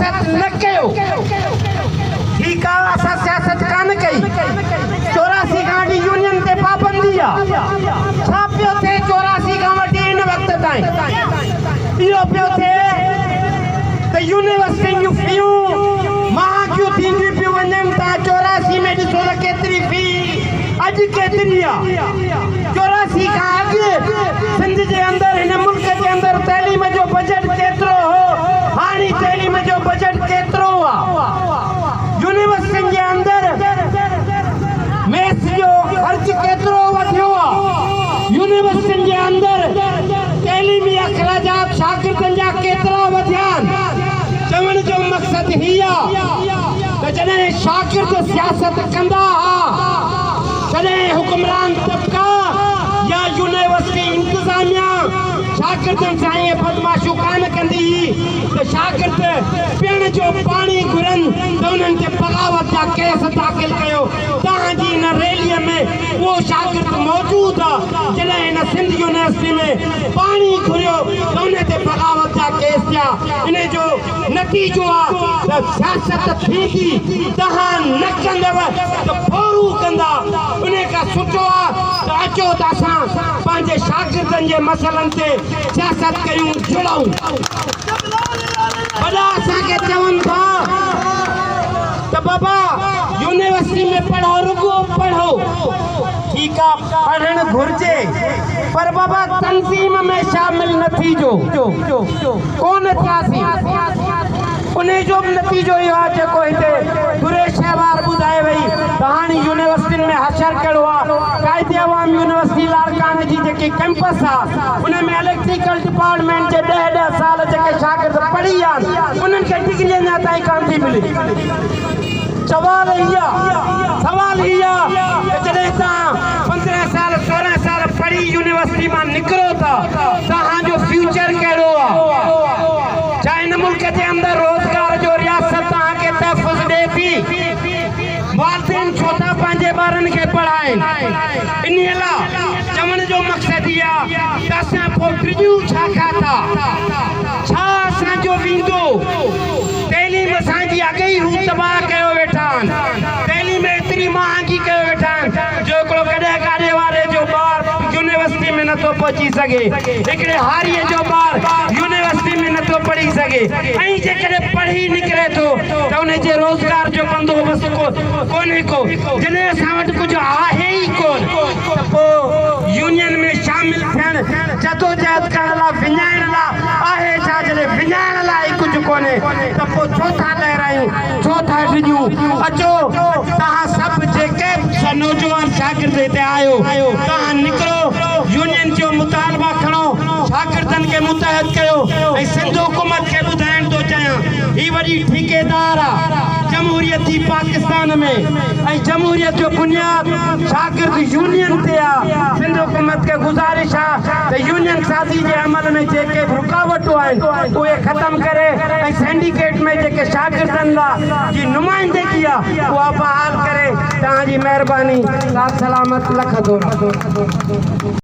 سياست نه ڪيو. ٺيڪ آ اسان سياست ڪانه ڪئي. 84 کان وٺي يونين تي پابندي آ. ڇا پيو ٿئي 84 کان وٺي هن وقت تائين؟ اهو پيو ٿئي ته يونيورسٽين جون فيون مهانگيون ٿينديون پيون وڃن. توهان 84 ۾ ڏسو ته ڪيتري في هئي اڄ ڪيتري آ. 84 کان اڳ سنڌ جي اندر هن ملڪ جي اندر تعليم جو بجيٽ ڪيترو هو هاڻي تعليم جو بجيٽ ڪيترو آ. يونيورسٽين جي اندر ميس جو خرچ ڪيترو وڌيو آ. يونيورسٽين جي اندر تعليمي اخراجات شاگردن جا ڪيترا وڌيا آهن. چوڻ جو مقصد هي آ ته جڏهن شاگرد سياست ڪندا ها تڏهن حڪمران طبقا يا يونيورسٽي انتظاميا شاگردن سان ائين بدمعاشيون ڪانه ڪندي هئي ته شاگرد پيئڻ جو پاڻي گهرن ته انهن تي بغاوت جا ڪيس داخل ڪيو. توهان جي ان ريليء ۾ اهو شاگرد موجود آ جڏهن هن سنڌ يونيورسٽي ۾ پاڻي گهريو ته ان تي بغاوت جا ڪيس ٿيا. انهي جو نتيجو آ ته سياست ٿيندي توهان نه ڪندؤ ته ڦورو ڪندا. انهي کان سٺو آ ته اچو ته اسان پنهنجي شاگردن جي مسئلن تي سياست ڪيون جڙئون. وڏا اسان کي چون ٿا ته بابا يونيورسٽي ۾ پڙهو رڳو پڙهو. ٺيڪ آ پڙهڻ گهرجي پر بابا تنظيم ۾ شامل نه ٿيجو. ڪونه ٿياسين. انهي جو به نتيجو اهو آهي جيڪو هتي دري شهوار ٻڌائي وئي ته هاڻي يونيورسٽين ۾ حشر ڪهڙو آ. قائد عوام يونيورسٽي لاڙڪاڻي جي جيڪي ڪئمپس آ ان ۾ اليڪٽريڪل ڊپارٽمينٽ جي ڏهه ڏهه سال جيڪي شاگرد پڙهي ويا آهن انهن کي ڊگري اڃا تائين ڪانه ٿي ملي. سوال هي آ سوال هي آ ته جڏهن توهان 15 سال 16 سال پڙهي يونيورسٽي مان نڪرو ٿا توهان جو فيوچر ڪهڙو آ؟ ڇا هن ملڪ جي اندر روزگار جو رياست توهان کي تحفظ ڏئي ٿي؟ والدين ڇو ٿا پنهنجي ٻارن کي پڙهائين؟ انهي لا چوڻ جو مقصد هي آ ته اسان پوء ڊڄون ڇا کان ٿا؟ ڇا اسان جو ويندو؟ تعليم اسان جي اڳ ئي هو تباهه ڪيو ويٺا آهن. تعليم ايتري مهانگي ڪيو ويٺا آهن جو هڪڙو گڏهه گاڏي واري جو ٻار يونيورسٽي ۾ نٿو پهچي سگهي. هڪڙي هاريء جو ٻار يونيورسٽي ۾ نٿو پڙهي سگهي ۽ جيڪڏهن پڙهي نڪري ٿو ته ان جي روزگار جو بندوبست ڪونهي ڪو. جڏهن اسان وٽ ڪجهه آهي ئي ڪونه ته پوء يونين ۾ شامل ٿيڻ، جدوجهد ڪرڻ لاء وڃائڻ لاء آهي ڇا؟ جڏهن وڃائڻ لاء ئي ڪجهه ڪونهي ته پوء ڇو ٿا لهرايون، ڇو ٿا ڊڄون؟ اچو توهان سڀ جيڪي به نوجوان شاگرد هتي آهيو، توهان نڪرو، يونين جو مطالبا کڻو، شاگردن کي متحد ڪيو ۽ سنڌ حڪومت کي ٻڌائڻ ٿو چاهيان هي وڏي ٺيڪيدار آ جمهوريت جي پاڪستان ۾ ۽ جمهوريت جو بنياد شاگرد يونين تي آ، سنڌ حڪومت کي گذارش آ ته يونين سازي جي عمل ۾ جيڪي به رڪاوٽون آهن اهي ختم ڪري ۽ سينڊيڪيٽ ۾ جيڪي شاگردن لا جي نمائندگي آ اها بحال ڪري. توهان جي مهرباني. ساٿ سلامت. لک ٿورا.